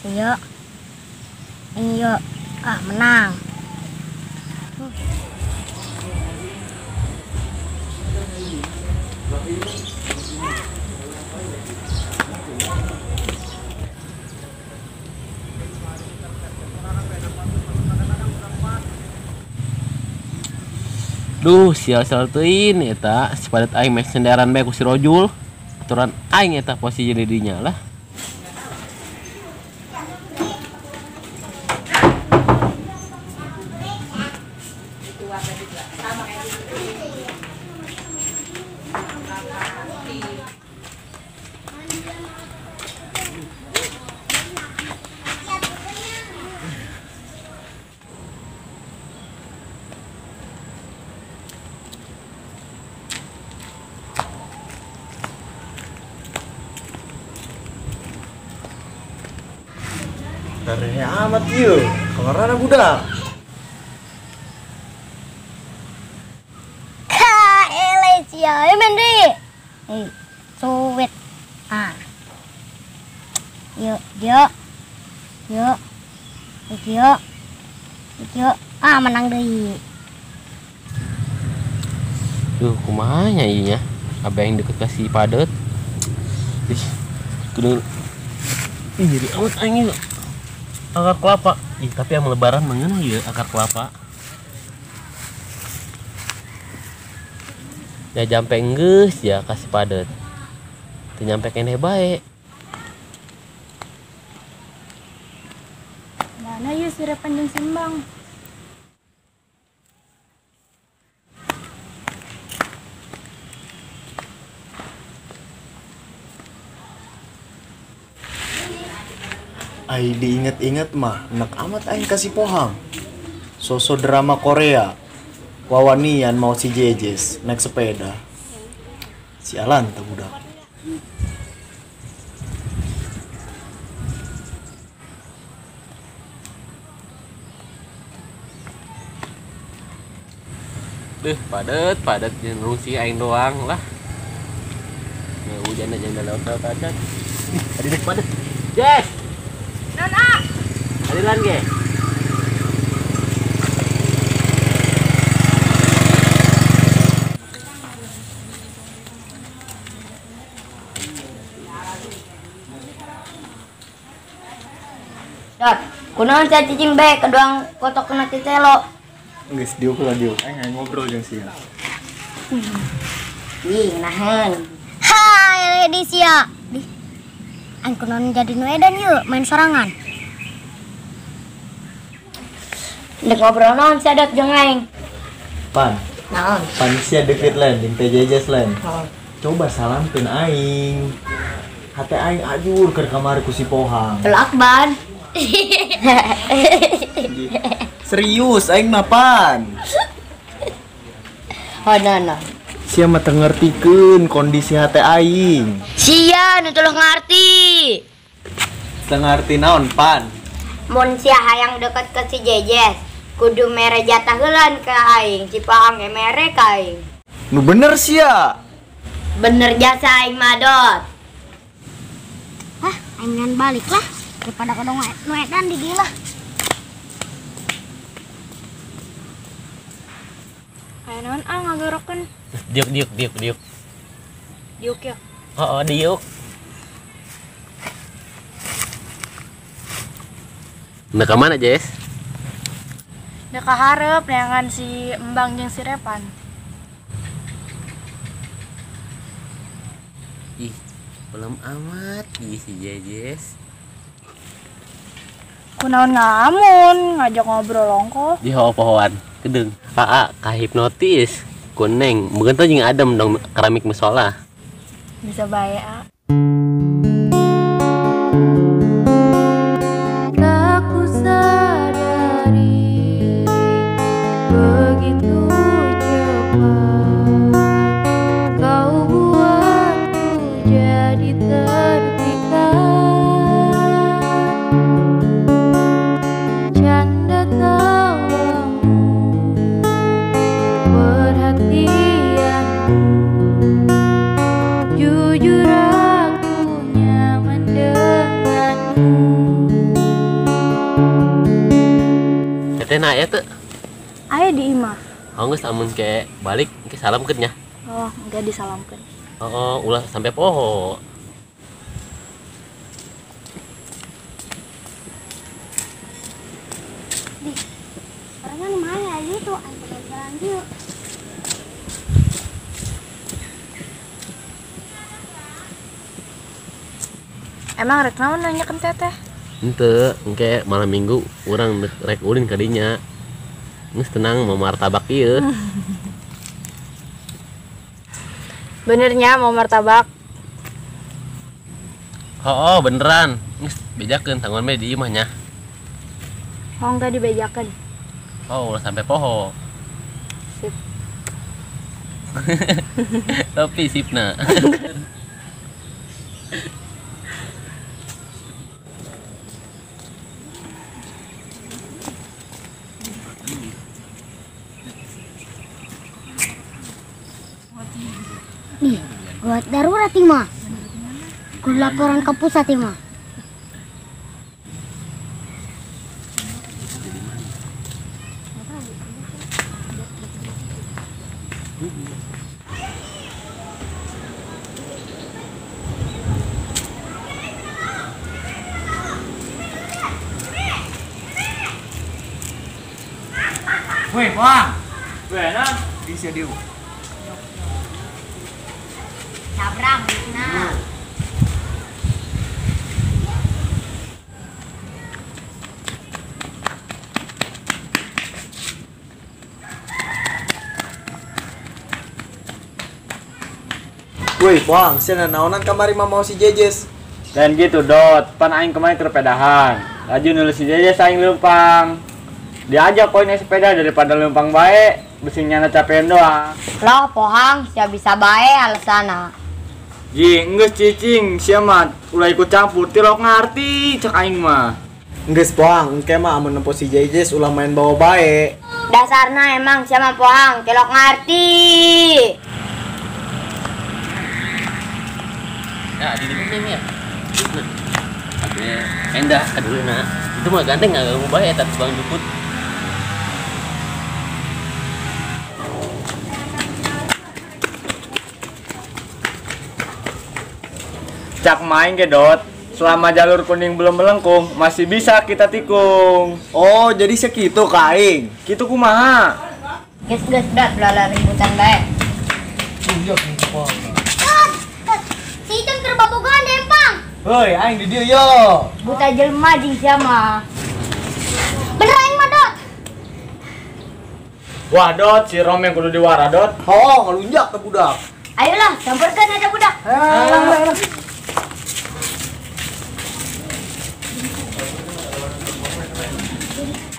Sieu. Aing ieu. Ah, menang. Duh, sial-sial teuing eta si padet aing meh senderan bae ku si Rojul. Aturan aing eta posisi jadi dinya lah. Karena amat ieu, kamarana budak. Ka ele sia, main deui. Eh, suwet. Ah. Yuk, yuk. Yuk. Yuk. Yuk. Ah, menang deui. Duh, kumaha nya ieu nya? Abah yang deket ka si padet. Ih, kudu. Ih, jadi amat aing ieu. Akar kelapa. Ih, tapi yang lebaran mengenai ya akar kelapa. Ya jampe enggeus ya kasih padet. Teu nyampe keneh bae. Mana ieu si Repan jeung Simbang? Ai diinget-inget mah, enak amat aing kasih pohang. Sosok drama Korea. Wawanian mau si Jejes naik sepeda. Sialan teh budak. Duh, padet, padet jeung rungsi aing doang lah. Nih hujan aja lewat-lewat aja. Ih, ada padet. Yes. Non ah. Adilan ge. Dot, kunaon sia cicing bae keduang kotok kena cicelo. Geus diuk lah diuk, aing ngobrol jeung sia. Ih, nahan. Hai, di sia. Di. Aing kunaon jadi nu edan yeuh main sorangan. Ndek ngobrol naon sia dot jeung aing? Pan. Naon? Pan sia deket lain jeung teh Jejes lain. Oh. Coba salamkeun aing. Hate aing ajur keur kamari ku si Pohang. Pelakban. Serius aing mah pan. Oh no no. Sia mah teu ngertikeun kondisi hate aing. Sia nu teu ngarti. Teu ngarti naon pan? Mun sia hayang deket ke si Jejes, kudu mere jatah heulan ka aing, si Pohang ge mere ka aing. Nu bener sia. Bener jasa aing mah dot. Hah, aing ngan balik lah daripada kadang nu edan di dieu lah. Aya naon ah ngagorokeun? Diuk diuk diuk diuk. Diuk ya? Oh, oh diuk. Nah, ke mana, Jess? Nah, kaharep neangan si Embang jeung si Repan. Ih, belum amat ih si Jejes. Kunaon ngalamun, ngajak ngobrol ongko. Di pohoan, kedeng. Aa, kahipnotis. Kuneng, mungkin tuh jeung adem dong keramik musola. Bisa bae, a. Tak ku sadari begitu cepat kau buatku jadi terpikat. Canda tawamu, perhatianmu, jujur aku nyaman denganmu. Teteh na aya teu? Aya di imah. Oh, geus amun ke balik ke salamkeun nya. Oh, enggak disalamkeun. Oh, ulah sampai poho. Di, orangnya lumayan aja tuh, ayo jalan yuk. Emang rek naon nanyakeun teteh? Henteu, engke malam minggu urang rek ulin ka dinya. Geus tenang mau martabak ieu. Benernya mau martabak? Oh, beneran. Geus bejakeun tangguan bae di imah nya. Hong tadi bejakeun. Oh, ulah sampai poho. Sip. Tapi sipna. Nih, buat darurat imah. Kudu laporan ke pusat imah. Woi, Bang. Weh, nah, bisa diu. Sabrang, nah. Woi, Bang, sia naonan kamari mah mau si Jejes. Dan gitu, Dot. Pan aing kemarin kerpedahan. Laju nulis si Jejes aing leumpang. Diajak koin naik sepeda daripada leumpang bae, besinya capean doang. Loh, pohang, sia bisa bae alasana. Ji, enggeus cicing, sia mah ulah ikut campur, tilok ngarti cek aing mah. Enggeus pohang, engke mah amun nempo si Jejes ulah main bawa bae. Dasarna emang sia mah pohang, tilok ngarti. Ya, di depan ya. Endah, aduh nah. Itu mah ganteng enggak mau bae eta tukang jukut. Cak main ke Dot, selama jalur kuning belum melengkung, masih bisa kita tikung. Oh, jadi segitu kaing. Kitu kumaha? Geus geus Dot, ulah ributan bae. Iya, Dot, Dot, si Icon keur babogohan dempang. Hoi, aing di dieu yo. Buta jelema jeung sia mah. Bener aing mah, Dot. Wah, Dot, si Rom yang kudu diwara, Dot. Oh, ngalunjak ke budak. Ayolah, samperkeun eta budak. Ayo.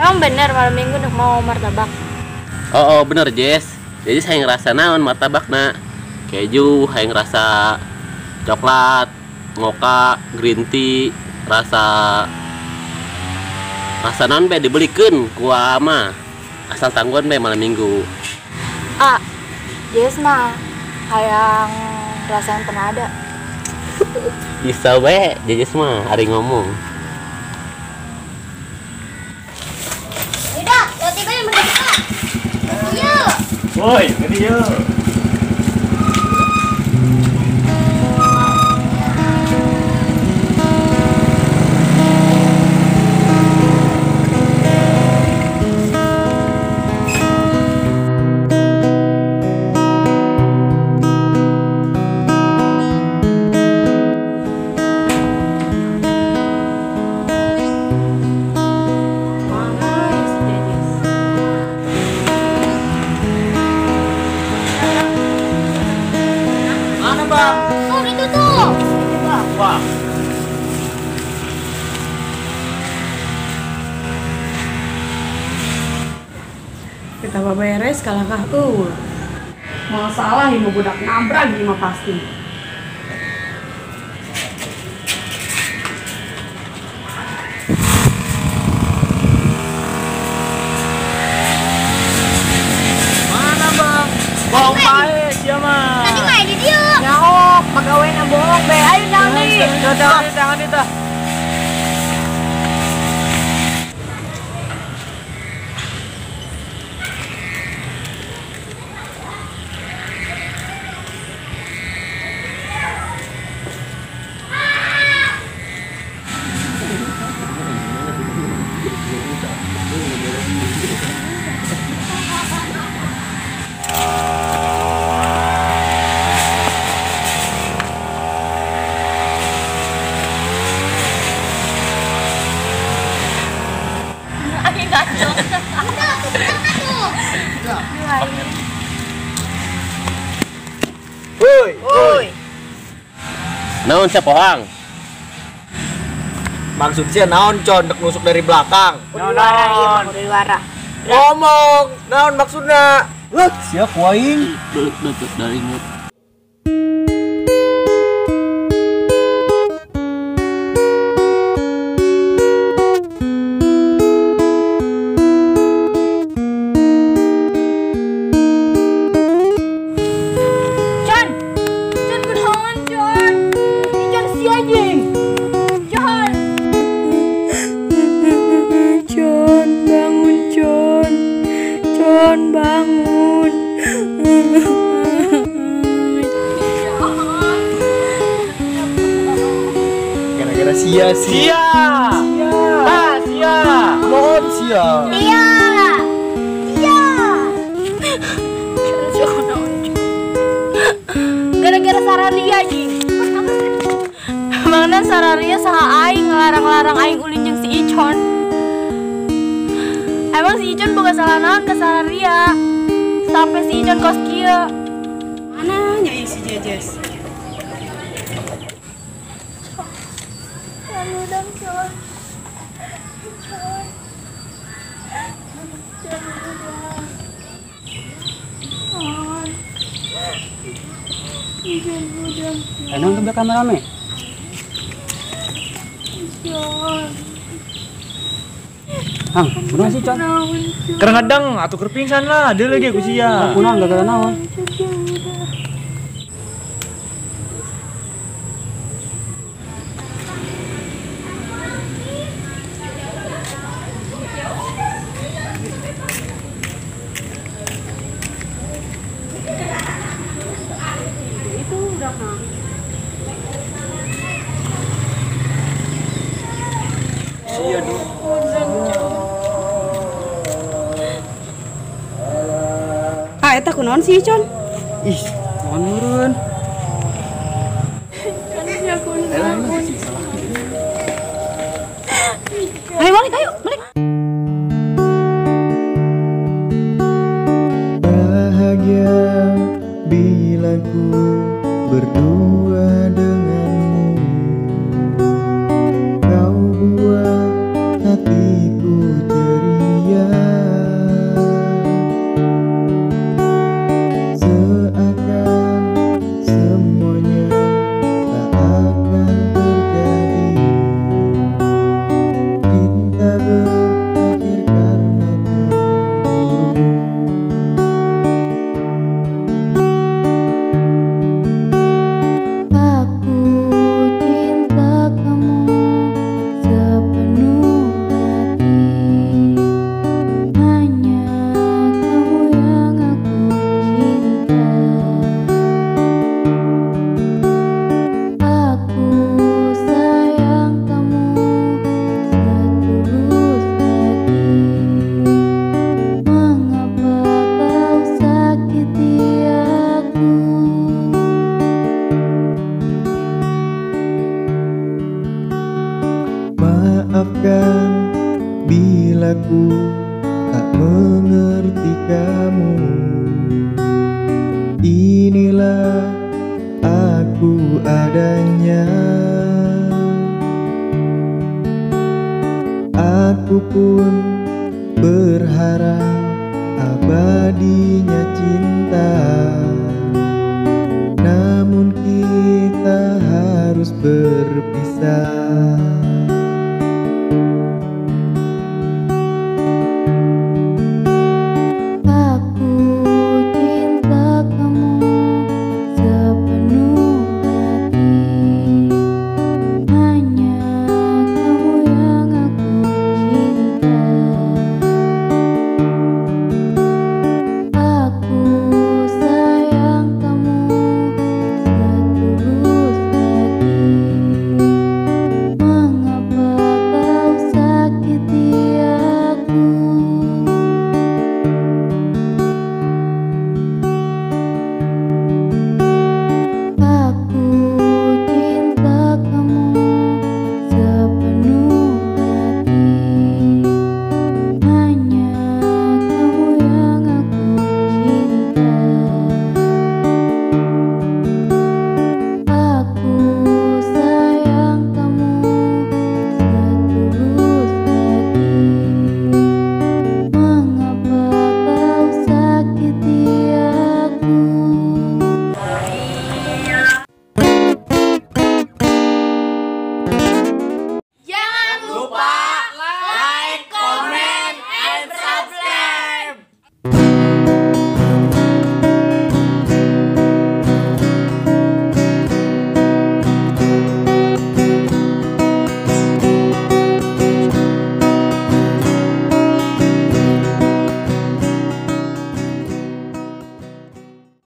Emang bener malam minggu udah mau martabak? Oh, bener Jess. Jadi saya ngerasa naon martabakna. Keju, saya ngerasa coklat, mocha, green tea, rasa naon bae dibelikeun ku mah. Asal tangguan bae malam minggu. Ah, Jess mah hayang rasa yang pernah ada. Bisa bae, Jess mah ari ngomong. Woi, ini yo. Oh, itu tuh. Wah. Kita beres kalahkah eueuh. Masalah ieu budak nabrak ieu mah pasti. Mana, Bang? Bohong bae sia mah. Tadi mah di dieu. Nyaok, pegawainya bohong be. Ayo jangan deui. Jangan deui tah. Woi, woi. Naon sia pohang? Maksud sia naon con dek nusuk dari belakang. Kudu wara ieu mah kudu wara. Ngomong, naon maksudna? Loh, sia ku aing. Dari ingat. Con. Con kunaon, Con? Con sia jeung. Con. Con bangun, Con. Con bangun. Gara-gara sia Sia. Ah, sia. Mohon sia. Iya. Iya. Con sia kunaon, Con? Gara-gara Sararia jeung. Mangna Sararia saha aing ngelarang-larang aing ulin jeung si Icon. Emang si Icon boga salah naon ke Sararia? Sampai si Icon kos kieu. Mana nya ieu si Jejes? Con udang, Con. Con. Con udang. Con. Icon udang. Naon tuh belakang rame? Con. Hang, kunaon sih, Con? Keur ngedeng atuh keur pingsan lah, deuleu ge ku sia. Kunaon gara-gara naon? Itu udah mah. Sia dulu. Ah, eta kunaon sih, Con? Ih, naon meureun? Con sia kunaon. Ayo balik, ayo, balik. Bahagia bila ku berdua denganmu. Kau buat hatiku ceria. Seakan semuanya tak akan terjadi. Cinta berakhir karena cemburu. Aku cinta kamu sepenuh hati. Hanya kamu yang aku cinta. Aku sayang kamu setulus hati. Mengapa kau sakiti aku? Maafkan bila ku tak mengerti kamu. Inilah aku adanya. Aku pun berharap abadinya cinta. Namun kita harus berpisah.